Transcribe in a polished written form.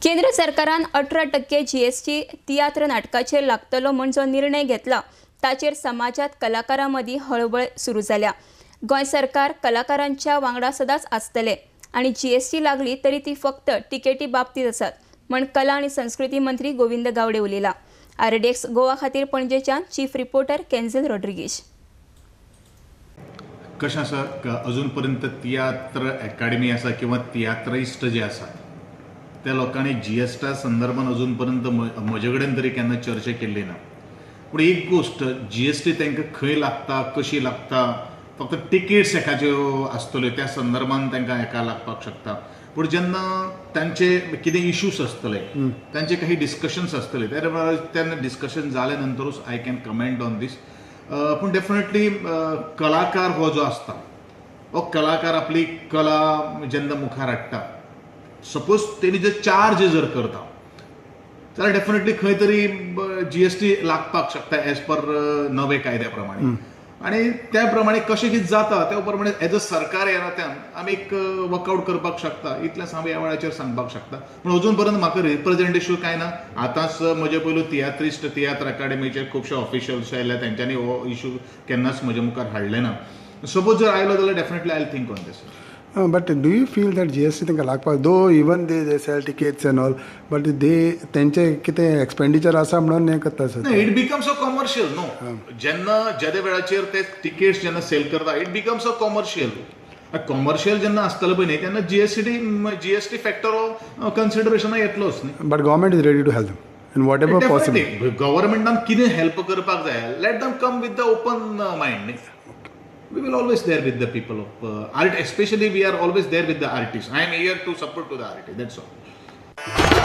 केंद्र सरकारान 18% जीएसटी तियात्र नाटकाचेर लागतलो म्हूण जो निर्णय घेतला ताचेर समाजात कलाकारां मदीं हळबळ सुरू जाल्या. गोंय सरकार कलाकारांच्या वांगडा सदांच आसतले आनी जीएसटी लागली तरी ती फक्त तिकेटी बाबतींत आसात म्हण कला आनी संस्कृती मंत्री गोविंद गावडे उलयला. आरडीएक्स गोवा खातीर पणजेच्यान चीफ रिपोर्टर केन्झल रॉड्रिगीश. कशें आसा, अजून पर्यंत तियात्र एकाडमी आसा किंवा तियात्रिस्ट जे आसात त्या लोकांनी जीएसटी संदर्भात अजून पर्यंत म्हजे कडेन तरी केन्ना चर्चा केल्ली ना. पूण एक गोश्ट, जीएसटी तांकां खंय लागता, कशी लागता, फक्त टिकेट्स एकाच्यो आसतल्यो त्या संदर्भान तांकां हेका लागपाक शकता. पूण जेन्ना तांचे कितें इश्यूज आसतले, तांचे काही डिस्कशन्स आसतले, त्या वेळार तेन्ना डिस्कशन जाले नंतरूच I can comment on this. पूण डेफिनेटली कलाकार हो जो आसता हो कलाकार आपली कला जेन्ना मुखार हाडटा, सपोज तेणी जर चार्ज जर करता जाल्यार डेफिनेटली खंय तरी जीएसटी लागपाक शकता एज पर नवे कायद्या प्रमाणे. आनी त्या प्रमाणे कशें कितें जाता त्या प्रमाणे एज अ सरकार ह्या नात्यान आमी एक वर्कआउट करपाक शकता, इतलेंच हांव ह्या वेळाचेर सांगपाक शकता. पूण अजून पर्यंत म्हाका रिप्रेझेंटेशन कांय ना. आतांच म्हजे पयलू तियात्रिस्ट तियात्र अकाडमीचे खुबशे ऑफिशियल्स आयले, तेंच्यांनी हो इशू केन्नाच म्हज्या मुखार हाडले ना. सपोज जर आयलो जाल्यार definitely I think on this. But do you feel that GST तांकां लागपाक, though even they sell tickets and all, but they तेंचे कितें एक्सपेंडिचर आसा म्हणून हें करता sir? It becomes a commercial न्हू. जेन्ना जेदे वेळाचेर ते टिकेट्स जेन्ना सेल करता, it becomes a commercial. Commercial जेन्ना आसतलें पळय न्ही, तेन्ना जीएसटी फॅक्टर हो कन्सिडरेशना येतलोच न्ही. But government is ready to help in whatever possible. गव्हर्मेंटान कितें हेल्प करपाक जाय, let them come with the open mind न्ही. We will always there with the people of art, especially we are always there with the artists. I am here to support to the artist, that's all.